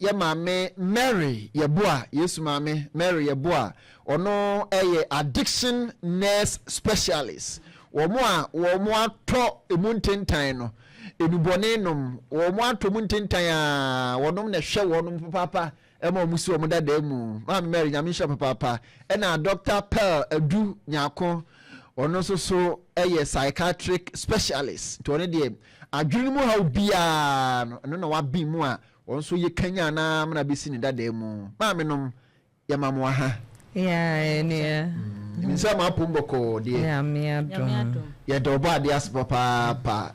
Yɛ maame Mary Yeboah, Yesu maame Mary Yeboah, ɔno yɛ addiction nurse specialist. Wɔn a wɔn atɔ emu ntentan no, enubɔne nom, wɔn atɔ mu ntentan a wɔnom na ɛhwɛ wɔn papaapa ɛma wɔn si wɔn dadaa mu. Maame Mary, Nyame nhyira papaapa. Ɛna Dr. Pearl Adu Nyako, ɔno nso so yɛ psychiatric specialist. Nti ɔno deɛ, adwene mu haw biara no, ɛno na waben mu a wɔn nso yɛ kanya anaa mena bɛsi ne dadaa mu. Maame nom, yɛma mo aha. Nsɛ ma apom bɔkɔɔ deɛ. Yɛda ɔbɔ adeɛ ase papaapa.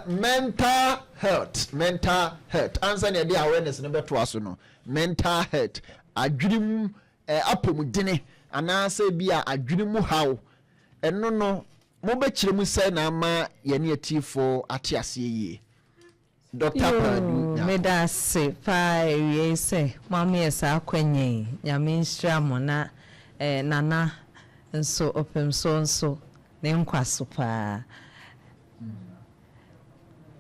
Mental health, mental health, ansa na yɛde awareness no bɛtoa so no, mental health, adwene mu apɔmudene anaasɛ bi a adwene mu haw, ɛno no mobɛkyerɛ mu sɛ na ama yɛne atiefoɔ ate aseɛ yie, Dr. Padu? Meda ase paa awie sɛ moama yɛ saa akwanya yi. Nyame nhyira mo na Nana nso ɔpem so nso ne nkwa so paa.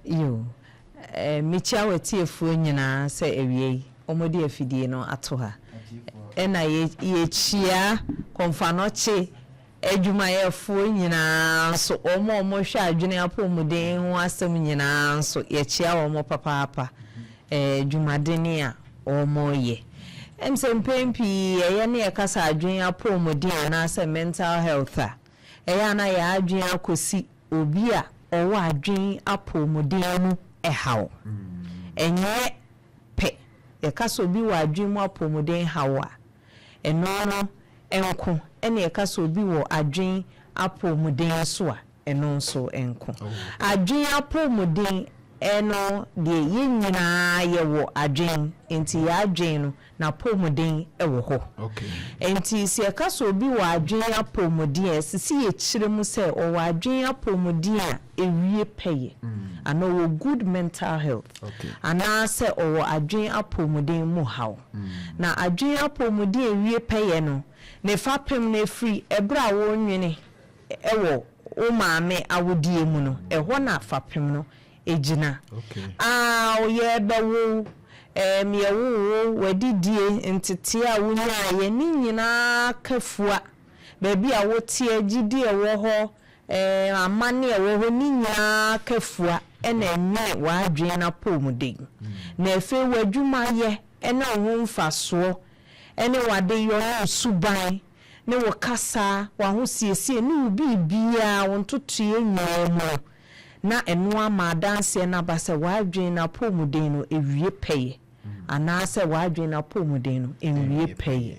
Yo, mekyia w'atiefoɔ nyinaa sɛ awie yi wɔde afidie no ato ha, ɛna yɛkyia Komfo Anokye adwumayɛfoɔ nyinaa nso, wɔn a wɔhwɛ adwene apɔmuden ho asɛm nyinaa nso, yɛkyia wɔn papaapa dwumadene a wɔreyɛ. Sɛ mpɛn pii ɛyɛ ne yɛkasa adwene apɔmuden anaasɛ mental health a, ɛyɛ ana yɛ adwene akɔsi obi a ɔwɔ adwene apɔmuden mu ɛhaw. Ɛnyɛ pɛ yɛka sɛ obi wɔ adwene mu apɔmuden haw a, ɛno no nko ɛna yɛka sɛ obi wɔ adwene apɔmuden so a, ɛno nso nko. Adwene apɔmuden ɛno deɛ, yɛn nyinaa yɛwɔ adwene, nti yɛ adwene no n'apɔmuden ɛwɔ hɔ. Nti sɛ yɛka sɛ obi wɔ adwene apɔmuden a, ɛsisi yɛkyerɛ mu sɛ ɔwɔ adwene apɔmuden a ewie pɛyɛ anaa ɔwɔ good mental health anaasɛ ɔwɔ adwene apɔmuden mu haw. Na adwene apɔmuden a ewie pɛyɛ no, ne fapem no efiri ɛberɛ a wɔnwene ɛwɔ wo maame awodie mu no, ɛhɔ na fapem no egyina. A yɛbɛwo yɛwowo, wadidie, ntetee a wonyaayɛ ne nyinaa ka fua, baabi a woteɛ, gyidi a ɛwɔ hɔ, amanne a ɛwɔ hɔ ne nyinaa ka fua ɛna ɛnwene w'adwene n'apɔmuden. Na afei w'adwumayɛ ɛne wo ho mfasoɔ ɛne w'adeyɔ ne wo suban ne wo kasa, w'ahosiesie ne wo biribiara, wo ntotoeɛ nyinaa mu no, na ɛno ama adanseɛ no aba sɛ w'adwene n'apɔmuden no ewie pɛyɛ anaasɛ w'adwene n'apɔmuden no nwie pɛyɛ.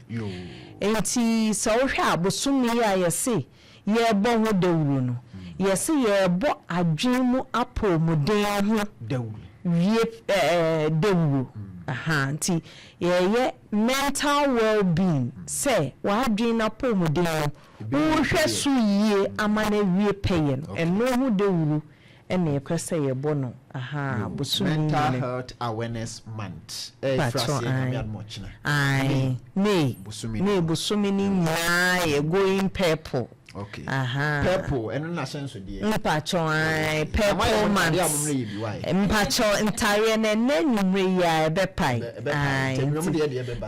Nti sɛ wohwɛ a, bosome yi a yɛse yɛrebɔ ho dawuro no, yɛse yɛrebɔ adwene mu apɔmuden ho dawuro wie dawuro aha. Nti yɛyɛ mental well-being sɛ w'adwene n'apɔmuden no wohwɛ so yie ama no awie pɛyɛ no, ɛno ho dawuro ɛna yɛpɛ sɛ yɛbɔ no aha bosome. Mental Health Awareness Month. Patro, ae, May. Bosome. May bosome no nyinaa yɛ going purple. Okay. Aha. Purple, ɛno na ahyɛnsodeɛ. Mpakyɛw, ae, purple month. Mpakyɛw, ntareɛ no ɛnɛ nwummerɛ yi a ɛbɛpae. Ae,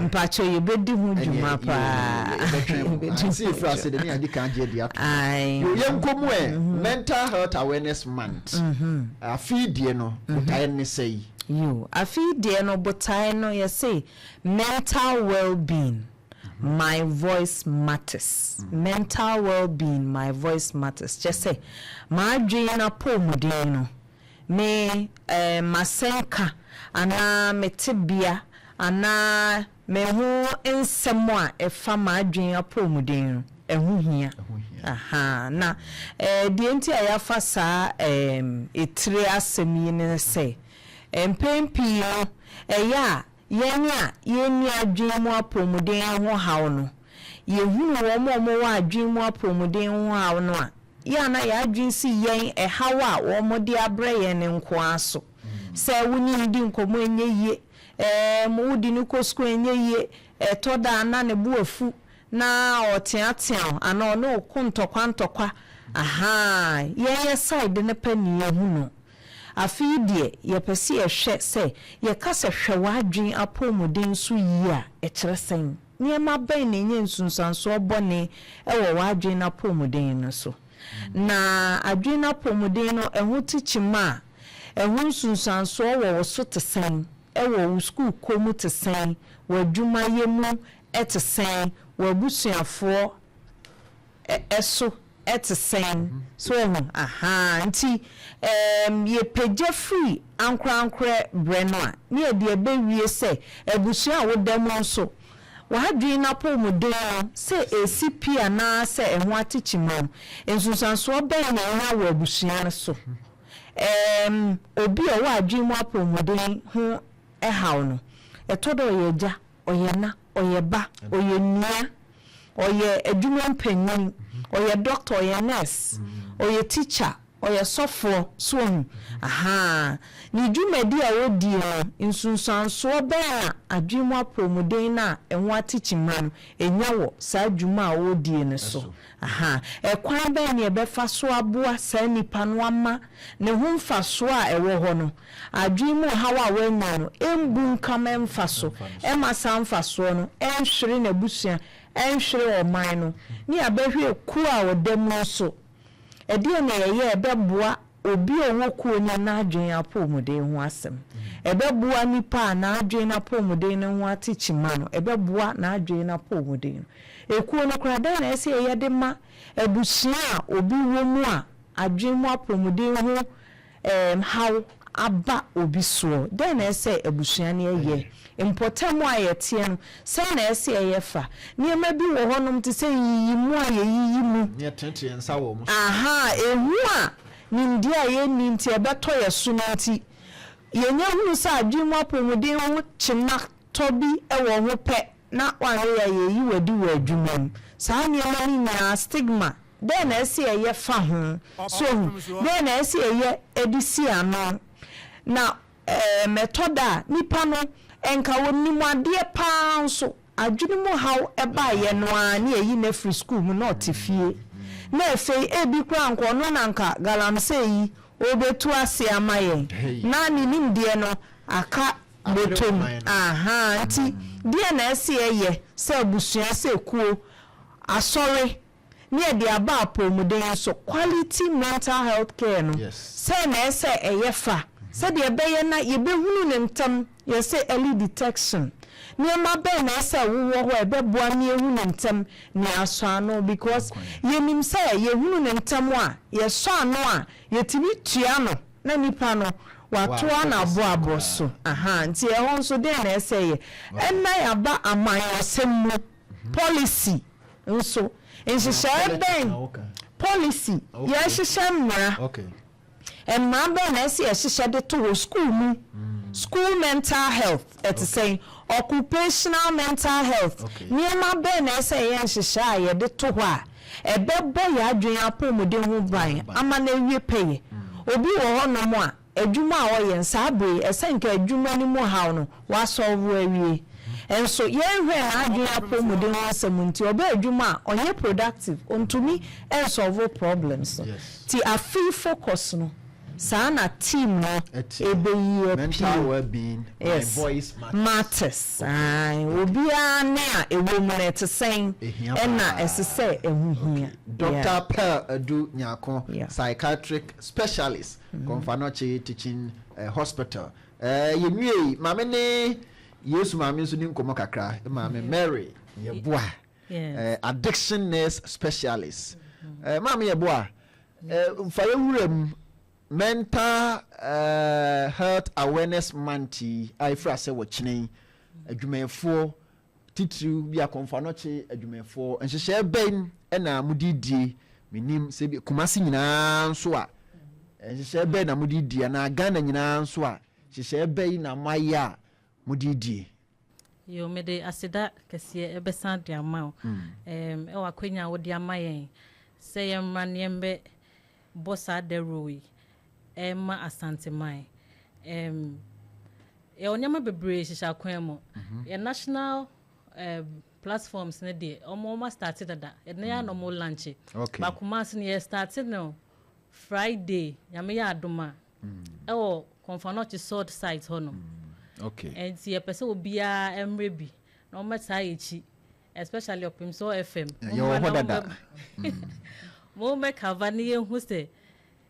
mpakyɛw, yɛbɛdi ho dwuma paa. Yɛbɛtwɛn efiri ase de ne yɛde kan gye di ato. Yɛnkɔ mu ɛ, Mental Health Awareness Month afei deɛ no, botaeɛ ne sɛ yi? Yo, afei deɛ no, botaeɛ no yɛse mental well-being, my voice matters. Mental well-being, my voice matters, kyɛ sɛ maadwene n'apɔmuden no, me masɛnka anaa me tebea anaa me ho nsɛm a ɛfa m'adwene apɔmuden no, ɛho hia. Aha na deɛ nti a yɛafa saa etire asɛm yi ne sɛ mpɛn pii no, ɛyɛ a yɛn a yɛnni adwene mu apɔmuden ho haw no, yɛhunu wɔn a wɔwɔ adwene mu apɔmuden ho haw no a, yɛ ana yɛ adwene si yɛn ɛhaw a wɔn de abrɛ yɛn ne nkoa so sɛ wone ne di nkɔmmɔ ɛnyɛ yie, wodi ne kɔ sukuu ɛnyɛ yie, ɛtɔ da na ne bo afu na ɔteatea anaa ɔne ɔko ntɔkwa ntɔkwa. Aha, yɛn yɛ side ne pɛ ne yɛhu no. Afe yi deɛ, yɛpɛ sɛ yɛhwɛ sɛ yɛka sɛ hwɛ w'adwene apɔwmuden so yie a, ɛkyerɛ sɛn? Nneɛma bɛn na ɛnya nsunsuansoɔ bɔne wɔ w'adwene apɔwmuden no so? Na adwene apɔwmuden no, ɛho te kyima a, ɛho nsunsuansoɔ wɔ wo so te sɛn? Ɛwɔ wo sukuukɔ mu te sɛn? W'adwumayɛ mu te sɛn? W'abusuafoɔ so te sɛn? So wahu? Ahaa. Nti, ɛɛm, yɛpagya firi ankorankorɛ berɛ no a, ne yɛde abɛwie sɛ, abusua a woda mu nso, w'adwene no apɔwmuden no, sɛ ɛresi pi anaa sɛ ɛho ate kyima no, nsunsuansoɔ bɛn na ɛnya wɔ abusua no so? Ɛɛm, obi a ɔwɔ adwene mu apɔwmuden ho haw no, ɛtɔ da ɔyɛ agya, ɔyɛ na, ɔyɛ ba, ɔyɛ nua, ɔyɛ adwuma mpanyin, ɔyɛ doctor, ɔyɛ nurse, ɔyɛ teacher, ɔyɛ sɔfoɔ, so wahu? Ahaa. Ne dwumadi a ɔdie no, nsunsuansoɔ bɛn na adwene mu apɔwmuden no a ɛho ate kyima no nya wɔ saa dwuma a ɔredie no so? Ahaa. Ɛkwan bɛn na yɛbɛfa so aboa saa nipa no ama ne ho mfasoɔ a ɛwɔ hɔ no, adwene mu haw a wanya no mbunkam mfa so mma saa mfasoɔ no nhwere n'abusua, nhwere ɔman no, ne abɛhwɛ kuo a ɔda mu nso. Ɛdeɛn na yɛyɛ a ɛbɛboa obi a ɔwɔ kuo no n'adwene apɔwmuden ho asɛm? Ɛbɛboa nipa a n'adwene apɔwmuden no ho ate kyima no, ɛbɛboa n'adwene apɔwmuden no. Ekuo no koraa, dɛn na ɛsɛ sɛ yɛyɛ de ma abusua a obi wɔ mu a adwene mu apɔwmuden ho haw aba obi soɔ? Dɛn na ɛsɛ sɛ abusua no yɛ? Mpɔtam a yɛteɛ no, sɛn na ɛsɛ sɛ yɛyɛ fa? Nneɛma bi wɔ hɔnom te sɛ nyiyimu a yɛyiyi mu. Ne yɛtenetene yɛn nsa wɔ wɔn so. Ahaa, ehu a nimdeɛ a yɛnni nti ɛbɛtɔ yɛn so no nti, yɛnya hunu sɛ adwene mu apɔwmuden ho kyema tɔ bi wɔ ho pɛ na woanyɛ yie a yɛyi wo adi wɔ adwuma mu. Saa nneɛma no nyinaa, stigma, dɛn na ɛsɛ sɛ yɛyɛ fa ho? So woahu? Dɛn na ɛsɛ sɛ yɛyɛ de si ano? Na ɛɛm, ɛtɔ da a, nipa no, nka ɔnim adeɛ pa ara nso, adwene mu haw baeɛ no ara ne yɛyi no afiri sukuu mu na ɔte fie. Na afei, ebi koraa nka ɔno na nka galamsey yi ɔrebɛtu ase ama yɛn, na ne nimdeɛ no aka bɔtɔ mu. Ahaa, nti deɛn na ɛsɛ yɛyɛ sɛ abusua, sɛ kuo, asɔre, ne yɛde aba apɔwmuden nso, quality mental health care no, sɛn na ɛsɛ ɛyɛ fa, sɛdeɛ ɛbɛyɛ na yɛbɛhunu no ntɛm, yɛse early detection, nneɛma bɛn na ɛsɛ wowɔ hɔ a ɛbɛboa ma yɛhu no ntɛm na yɛasɔ ano, because yɛnim sɛ yɛhunu no ntɛm a, yɛsɔ ano a, yɛtumi tua no na nipa no watoa n'aboaboɔ so, ahaa, nti ɛhɔ nso deɛn na ɛsɛ yɛ, ɛna yɛaba amanyɔsɛm mu, policy nso, nhyehyɛɛ bɛn, policy, yɛhyehyɛ mmara, mmara bɛn na ɛsɛ yɛhyehyɛ de to hɔ, school mu, school mental health ɛte sɛn, occupational mental health, nneɛma bɛn na ɛsɛ yɛyɛ nhyehyɛɛ a yɛde to hɔ a ɛbɛbɔ yɛn adwene apɔwmuden ho ban ama no awie pɛyɛ. Obi wɔ hɔnom a, adwuma a ɔyɛ no, saa bere yi, ɛsɛ nka adwuma no mu haw no, wasɔlvo awie. Nso, yɛnhwɛɛ n'adwene apɔwmuden ho asɛm nti, ɔba adwuma a, ɔnyɛ productive, ontumi nsɔlvo problems no. Nti afei focus no, saa na team no ɛbɛyi apue. Yes, matters. Ae, obiara nne a ɛwɔ mu no, ɛte sɛn? Ɛna ɛsɛ sɛ ɛho hia. Doctor Pearl Adu Nyarko, psychiatric specialist, Komfo-Anokye Teaching Hospital. Yɛnwiei, ma me ne Yesu maame nso ni nkɔmmɔ kakra. Maame Mary Yeboah, addiction nurse specialist. Maame Yeboah, fa yɛ wura mu Mental Health Awareness Month yi a ɛfiri ase wɔ kyena yi, adwumayɛfoɔ titiriw bi a Komfo-Anokye adwumayɛfoɔ, nhyehyɛɛ bɛn na mode die? Mennim sɛ bi Kumasi nyinaa nso a, nhyehyɛɛ bɛn na mode die anaa Ghana nyinaa nso a, nhyehyɛɛ bɛn na moayɛ a mode die? Yo, mede aseda kɛseɛ ɛbɛsan de ama wo ɛwɔ akwanya a wode ama yɛn sɛ yɛmmra na yɛmmɛ bɔ saa dawuro yi ɛma Asanteman. Yɛwɔ nneɛma bebree hyehyɛ akwan mu. Yɛ national platforms no deɛ, wɔn wɔn astarte dada. Ɛnɛ ara na wɔn launche. Okay. But Kumasi no yɛ starte no Friday, Nyame yɛ adom a. Ɛwɔ Komfo Anokye Sod site hɔnom. Nti yɛpɛ sɛ obiara mmerɛ bi na wɔmmɛtaa yɛn akyi, especially Ɔpemsoɔ FM. Yɛwɔ hɔ dada. Mommɛkava na yɛnhu sɛ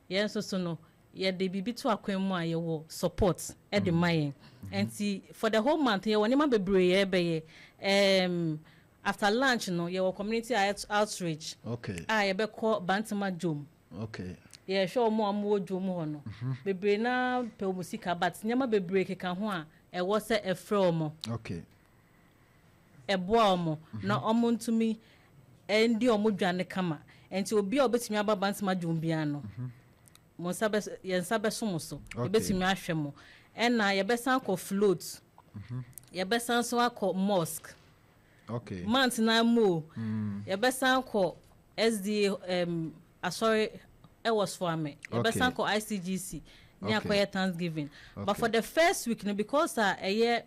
yɛn nso so no, yɛde biribi to akwan mu a, yɛwɔ support de ma yɛn. Nti for the whole month, yɛwɔ nneɛma bebree yɛrebɛyɛ. After lunch no, yɛwɔ community outreach a yɛbɛkɔ Bantama Dwom. Yɛhwɛ wɔn a wɔwɔ dwom hɔ no. Bebree naa pɛ wɔn sika, but nneɛma bebree keka ho a ɛwɔ sɛ ɛfrɛ wɔn. Ɛboa wɔn na wɔn ntumi ndi wɔn dwa no kama. Nti obi a obetumi aba Bantama Dwom biara no, mo nsa bɛ yɛn nsa bɛso mo so. Yɛbɛtumi ahwɛ mo. Ɛna yɛbɛsan akɔ float. Yɛbɛsan so akɔ mosque. Month na mu o. Yɛbɛsan akɔ SDA asɔre ɛwɔ Suame. Yɛbɛsan kɔ ICGC ne akɔyɛ Thanksgiving. But for the first week no, because a ɛyɛ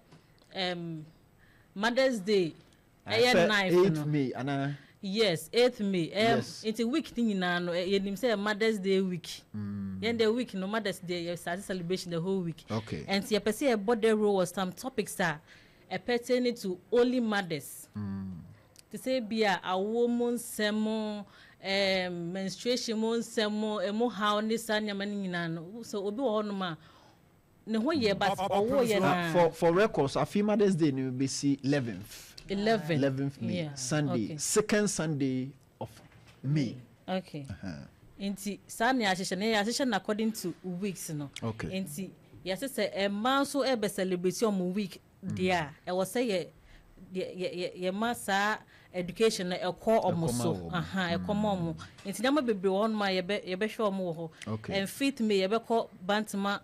Mother's Day ɛyɛ 9th no. 8 May ana? Yes, 8th May. Nti week ni nyinaa no, yɛnim sɛ Mother's Day week. Yɛn the week no, Mother's Day yɛ start celebration the whole week. Nti yɛpɛ sɛ yɛbɔ the role wɔ some topics a pertaining to only mothers. Te sɛ bi a awoɔ mu nsɛm, menstruation mu nsɛm, emu haw ne saa nneɛma no nyinaa no. So obi wɔ hɔnom a ne ho yɛ, but ɔwɔ yɛ na. For records, afi Mother's Day no bɛsi 11th. 11. 11th May, Sunday, second Sunday of May. Okay. Nti saa ne ahyehyɛ no, yɛahyehyɛ no according to weeks no. Nti yɛsɛ sɛ mmaa nso ɛbɛ celebrate ɔmo week deɛ a, ɛwɔ sɛ yɛ yɛ yɛ yɛma saa education no ɛkɔ ɔmo ɛkɔma so. wɔn. Aha, ɛkɔma ɔmo. Nti nneɛma bebree wɔ hɔnom a yɛbɛhwɛ ɔmo wɔ hɔ. And 5th May yɛbɛkɔ Bantama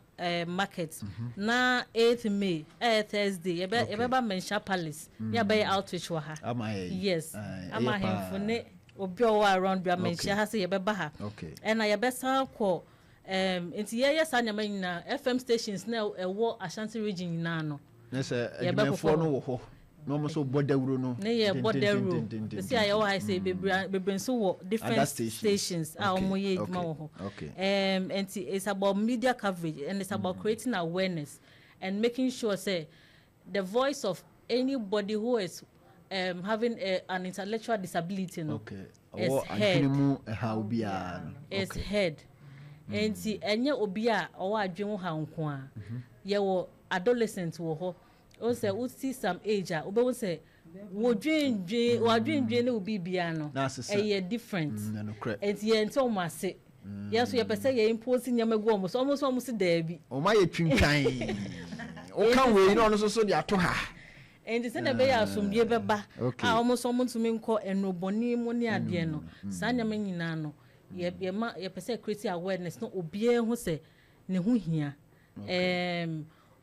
market. Na 8th May, ɛyɛ Thursday, yɛbɛba Manhyia Palace ne yɛabɛyɛ outreach wɔ ha. Ama yɛ. Yes. Aye, ama ɛyɛ ahemfo paa. ne obi a ɔwɔ around bi a Manhyia ha sɛ yɛbɛba ha. Ɛna yɛbɛsan kɔ nti yɛyɛ saa nneɛma nyinaa, FM stations na ɛwɔ Ashanti Region nyinaa no. Ne sɛ yɛbɛkokɔ adwumayɛfoɔ no wɔ hɔ na wɔn nso bɔ dawuro no. Ne yɛ bɔ dawuro. Dendendendenden. Sɛ a yɛwɔ ha sɛ bebree bebree nso wɔ different other stations. Stations a wɔn yɛ adwuma wɔ hɔ. Nti it's about media coverage and it's about creating awareness and making sure sɛ the voice of anybody who is having an intellectual disability no is ɔwɔ heard. Adwene mu ɛhaw biara no. Is heard. Nti ɛnyɛ obi a ɔwɔ adwene ho haw nko a. Yɛwɔ adolescent wɔ hɔ o, sɛ wosi some age a, wobɛhu sɛ wodwendwen wadwendwen ne wo biribiara no Na asesa. ɛyɛ different. Ɛnokorɛ. Nti yɛn nte wɔn ase. Yɛn nso yɛpɛ sɛ yɛ impose nneɛma gu wɔn so, wɔn nso wɔn si daabi. Wɔn ayɛ twintwan. Woka wei na ɔno nso so de ato ha. Nti sɛdeɛ ɛbɛyɛ asomdue bɛba a wɔn nso wɔn ntumi nkɔ nnurubɔne mu ne adeɛ no, saa nneɛma nyinaa no, yɛ yɛma yɛpɛ sɛ create awareness na obiara hu sɛ ne ho hia.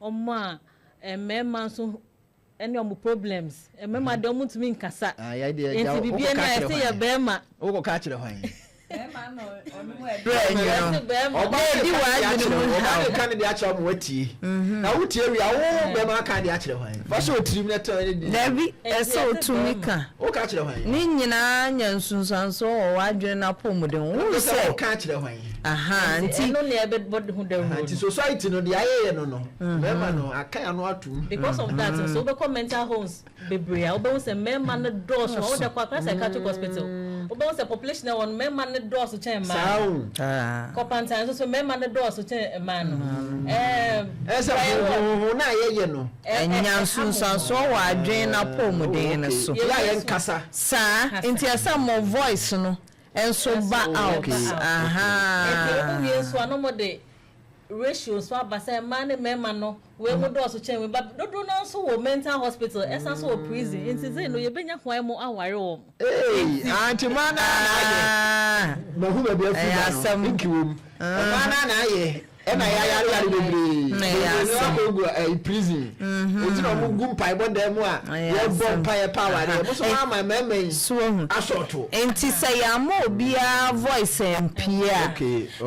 Wɔn a mmarima nso ɛne wɔn problems, mmarima deɛ, wɔn ntumi nkasa. Ah, yɛ deɛ nti gya biribiara na wokɔka yɛsɛ kyerɛ yɛ hwan? bɛrima. Wokɔka kyerɛ hwan? Berɛ Yɛsɛ bɛrima. Ɔbaa Edi de ka de w'adwene akyerɛ mu wo, ɔbaa haw. de ka ne de akyerɛ wo ma watie. Na wotie wie a, wo bɛrima ka de akyerɛ hwan? Fa hyɛ otirim na tɛn ne di. Dabi, ɛsɛ otumi ka. Woka kyerɛ hwan? Ne nyinaa nya nsunsuansoɔ wɔ w'adwene no apɔmuden ho. Wohu Wopɛ sɛ sɛ woka kyerɛ hwan? Aha, nti ɛno na yɛbɛbɔ ho dawuro Aha, nti no. society no deɛ ayɛyɛ no, mmarima no aka ano atom. Because of that nso, wobɛkɔ mental homes bebree a, wobɛhu sɛ mmarima no dɔɔso. A wode kɔ Accra Psychiatric Hospital, wobɛhu sɛ population a ɛwɔ no, mmarima no dɔɔso kyɛn mmaa saa no. o. Kɔpantan nso so, mmarima no dɔɔso kyɛn mmaa no. Ɛsɛ hohoho na ayɛyɛ no. Ɛnya nsunsuansoɔ wɔ adwene no apɔmuden no so. Yɛ a yɛnkasa. Saa nti ɛsɛ mo voice no nso ba out. Nti Aha. wowie nso a, na wɔde ratio nso aba sɛ mmaa ne mmarima no, wei mu dɔɔso kyɛn wei ba dodoɔ no nso wɔ mental hospital, ɛsan so wɔ prison. Nti sɛ no yɛbɛnya kwan mu aware wɔn. Ee, anti mmaa na ayɛ. Mahu baabi afiri Ɛyɛ ba no asɛm. nki wɔ mu. Mmaa na ayɛ ɛna yɛayare yare bebree. Ɛyɛ Bebree no asɛm. akɔ gu ɛyi prison. Eti na ɔmo gu mpaebɔ dan mu a Ɛyɛ yɛbɔ asɛm. mpaeɛ pa awareɛ. Mo so mo ama mmarima yi So ahu. asɔɔto. Nti sɛ yɛama obiara voice mpie a,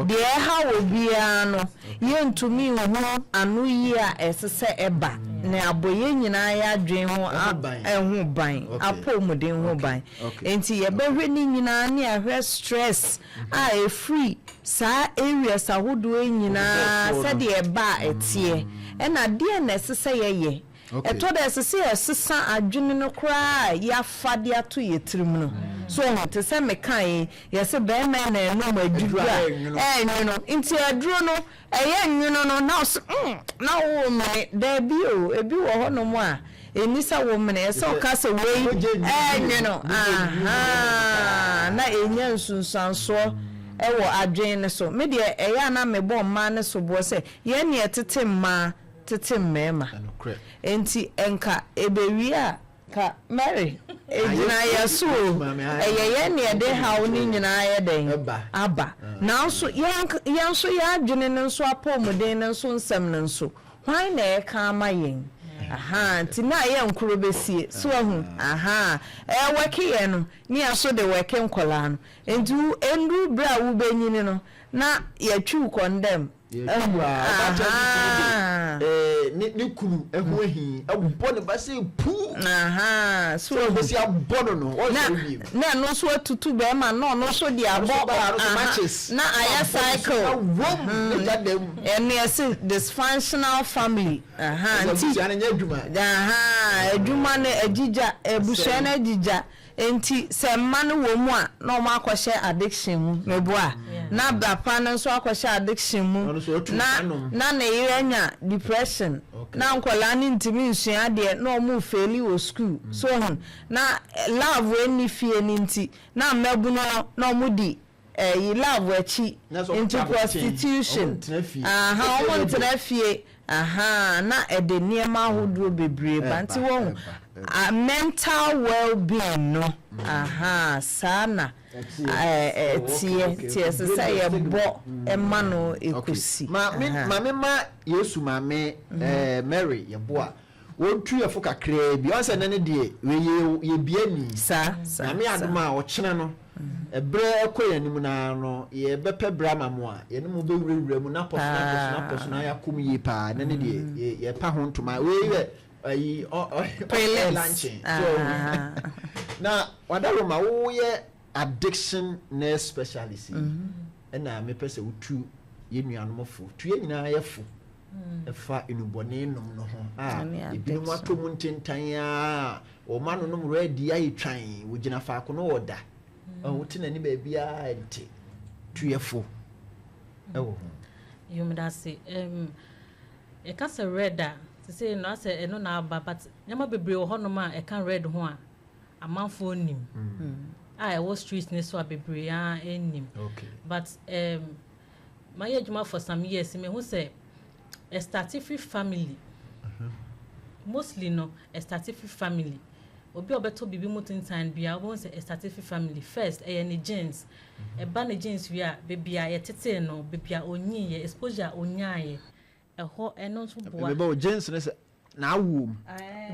deɛ ɛha obiara no, yɛntumi nhu ano yie a ɛsɛ sɛ ɛba. na abɔ yɛn nyinaa yɛn adwene ho ho ban, apɔwmuden ho ban. Enti yɛbɛhwɛ ne nyinaa ne ahwɛ stress a ɛfiri saa areas ahodoɔ yi nyinaa sɛdeɛ ɛba a ɛteɛ, ɛna deɛn na ɛsɛ sɛ yɛyɛ. Ɛtɔ da a ɛsɛ sɛ yɛsesa adwene no koraa a yɛafa de ato yɛn tirim no. So woahu? Te sɛ mekaeɛ yi, yɛse barima na ɛnom aduro a ɛnwono. Nti aduro no, Ɛyɛ nwono no na ɔse mm na wo mene, daabi o, ebi wɔ hɔ nom a ɛnni sɛ wo mene, ɛsɛ ɔka sɛ wei ɛnwono ahaa na ɛnya nsunsuansoɔ wɔ adwene no so. Me deɛ ɛyɛ a na mebɔ mmaa no soboɔ sɛ yɛn ne yɛtete mmaa tete mmarima, enti nka ɛbɛwie a Ka Mary, Egyina yɛn so o, ɛyɛ yɛn na yɛde haw no nyinaa ayɛ dɛn? Aba. Nanso yɛn yɛn nso yɛn adwene no nso apɔwmuden no nso nsɛm no nso, hwan na ɛreka ama yɛn? Ahaa, nti na yɛn nkoro bɛsie. So wahu? Ahaa, ɛrewɛke yɛn no, ne yɛn nso de wɛke nkwadaa no. Nti wo, ɛnnuru berɛ a wobɛnyini no, na yɛatwi wo kɔndɛm. Yɛtu a, ɔbaatan bi tumi de eh, ne, ne kunu ho ahi bɔ ne ba sɛ puu. So Sɛ ɔbɛsi abɔ no no, ɔnsɔre bio. Na ɛno nso atutu bɛrima na ɔno nso de Ɔno nso abɔ ba a, ɔno nso aha, matches. na ayɛ Abɔ ne so na cycle. wom, ne gya da mu. Ɛno yɛse dysfunctional family. Aha, Ɛsɛ nti abusua no nyɛ adwuma. aha, adwuma no agyigya, abusua no agyigya. Enti sɛ mma no wɔ mu a na wɔn akɔhyɛ addiction mu, meboa? Na papa no nso akɔhyɛ addiction mu, na na ne yere anya depression, na nkwadaa no ntumi nsua adeɛ, na wɔn refeeli wɔ school. So woahu? Na love nni fie no nti, na mmabunu no na wɔdi ɛyi love akyi into prostitution ahaa wɔn ntena fie ahaa na ɛde nneɛma ahodoɔ bebree ba nti wɔn mental well being no ahaa saa na ɛteɛ nti ɛsɛ sɛ yɛbɔ ɛma no ɛkɔsi. Maame ma Yesu maame Mary yɛboa. Wɔntu yɛ fo kakraa bi. Ɔn sɛ nnɛ no deɛ, wei yɛ yɛ bia ni. Saa, saa, Nyame saa. adom a, ɔkyena no, ɛberɛ ɛkɔ yɛn anim no ara no, yɛbɛpɛ berɛ ama mo a, yɛne mo bɛwurawura mu, na pɔ so, na pɔ so, na pɔ so, na yɛakɔ mu yie paa. Nnɛ no deɛ, yɛ, yɛpa ho ntoma. Wei yɛ ayi, ɔ, ɔ, ɔ, Prelims. luncheon. So, Ah. na Wadaroma, woyɛ addiction nurse specialist yi, ɛna mepɛ sɛ wotu yɛn nuanom fo, tu yɛn nyinaa yɛ fo. ɛfa nnubɔne nom no ho a, ebinom atɔ mu ntentan ara, wɔn anonom rɛdi ayɛ twann, wɔgyina faako na wɔda. Wote n'ani baabiara nte. Tu yɛ fo wɔ ho. Yo, meda ase. Um, yɛka sɛ red a, sesei no asɛ ɛno na aba, but nneɛma bebree wɔ hɔnom a ɛka red ho a amanfoɔ nnim. A ɛwɔ street ne so a bebree ara nnim. But um, Mayɛ adwuma for some years mehu sɛ ɛstarte firi family mostly no ɛstarte firi family obi a ɔbɛtɔ biribi mu tentan biara wobɛhu sɛ ɛstarte firi family first ɛyɛ ne genes ɛba ne genes wie a baabi a yɛtetee no baabi a ɔnyiiɛ exposure a ɔnyaeɛ ɛhɔ ɛno nso boa. Mebɔ wo genes ne sɛ n'awoɔ mu.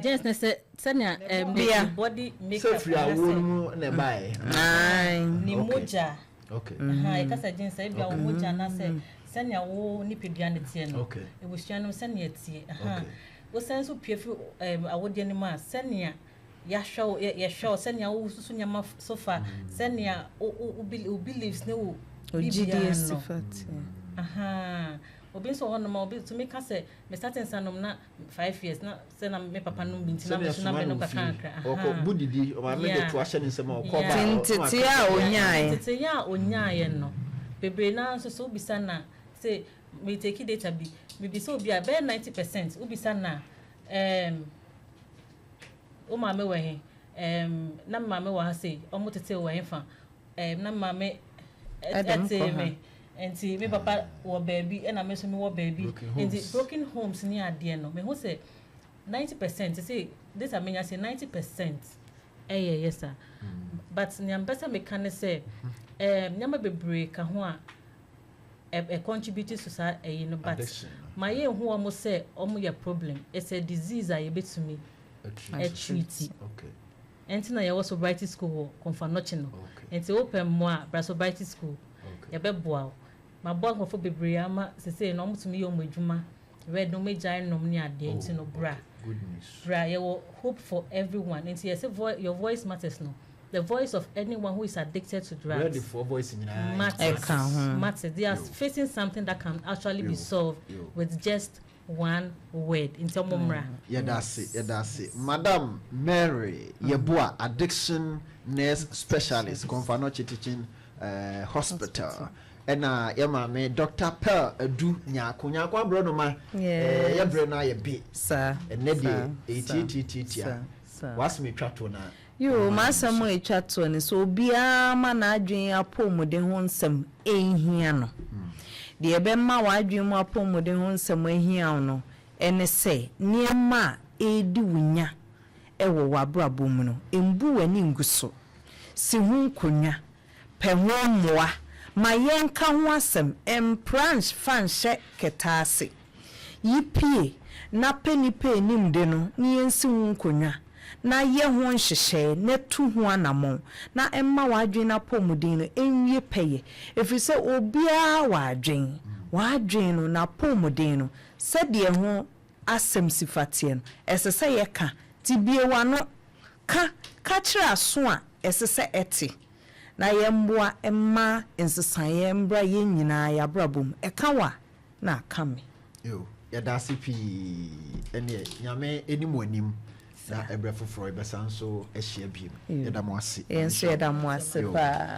Genes ne sɛ sɛnea ɛɛm ne body makeup Sɛ firi awoɔ no mu na ɛbaeɛ. Ne mogya. Ahaa yɛka sɛ genes a ebia wo mogya anaasɛ sɛnea wo nipadua no teɛ no. Abusua no sɛnea ɛteɛ. Ahaa wosan nso pue firi ɛɛm awodeɛ no mu a sɛnea yɛahwɛ wo yɛhwɛ wo sɛnea wosusu nneɛma so fa sɛnea wo wo wo beliefs ne wo biribiara no. Ahaa obi nso wɔ hɔnom a obi tumi ka sɛ Me starting nsa nom na 5 years na sɛ na me papa nom bi nti na me nso na me nom kakra kakra. Ɔkɔ bu didi ɔmaame de to ahyɛ ne nsam a ɔkɔ ba. Ntetee a onyaeɛ. Ntetee a onyaeɛ no bebree naa nso so wobisa na sɛ me take data bi mebisa obi a bɛyɛ 90% wobisa na ɛɛm wo maame wɔ he ɛɛm na me maame wɔ ha sei ɔmo tetee wɔ he fa Ɛɛm, na me maame tee me, nti me papa wɔ baabi ɛna me nso mewɔ baabi. Nti broken homes ne adeɛ no, mehu sɛ 90%, sɛ data menya sɛ 90% ɛyɛ yɛ saa. But nea mepɛ sɛ meka ne sɛ, ɛɛm, nneɛma bebree ka ho a ɛ contribute to saa ɛyi no, but ma yɛnhu wɔn sɛ wɔn yɛ problem. It's a disease a yɛbɛtumi atreat. Ɛnti na yɛwɔ sobriety school wɔ Komfo Anokye no. Nti wopɛ mmoa a, bra sobriety school. Yɛbɛboa wo. Maboa nkurɔfoɔ bebree ama sesei no wɔtumi yɛ wɔn adwuma, red no wɔagyae nom ne adeɛ nti no bra. Good news. Bra, yɛwɔ hope for everyone. Nti yɛsɛ your voice matters no, the voice of anyone who is addicted to drugs Ready for voice nyinaa. Matters. Ɛka ho. Matters. They are Yo. facing something that can actually be Yo. solved Yo. with just one word. Nti ɔmo mmra. Yɛda ase, yɛda ase. Madam Mary Yeboah, addiction nurse specialist, Komfo Anokye Teaching Hospital, ɛna yɛ maame Dr Pearl Adu Nyaako Nyaako Aborɔnoma. Yɛbrɛ no ayɛ bi Saa. ɛnɛ deɛ ɛyɛ tiatiatiatia. Saa. Wasɛm atwa to na. Yo, m'asɛm a ɛtwa toɔ ne sɛ obiara ma n'adwene apɔmuden ho nsɛm ɛnhia no. Deɛ ɛbɛma w'adwene mu apɔmuden ho nsɛm ahia wo no ɛne sɛ nneɛma a ɛredi wo nya ɛwɔ w'abrabɔ mu no, mbu w'ani ngu so. Si ho nkonnwa, pɛ ho mmoa, ma yɛnka ho asɛm, mpra fa nhyɛ kɛtɛ ase. Yi pie na pɛ nipa anim de no na yɛnsi ho nkonnwa na yɛ ho nhyehyɛe na tu ho anammɔn na ɛmma w'adwene apɔmuden no ɛnwie pɛyɛ, ɛfiri sɛ obiara wɔ adwen. W'adwene no n'apɔmuden no, sɛdeɛ ho asɛm si fa teɛ no, ɛsɛ sɛ yɛka ti bie w'ano ka ka kyerɛ aso a ɛsɛ sɛ ɛte na yɛmboa mma nsesaeɛ mbra yɛn nyinaa yɛabrabɔ mu. Ɛka wa na aka me. Yo, yɛda ase pii. Ɛneɛ Nyame anim anim na ɛberɛ foforɔ yɛbɛsan so ahyia bio. Yɛda mo ase. Yɛn nso yɛda mo ase Yo. paa.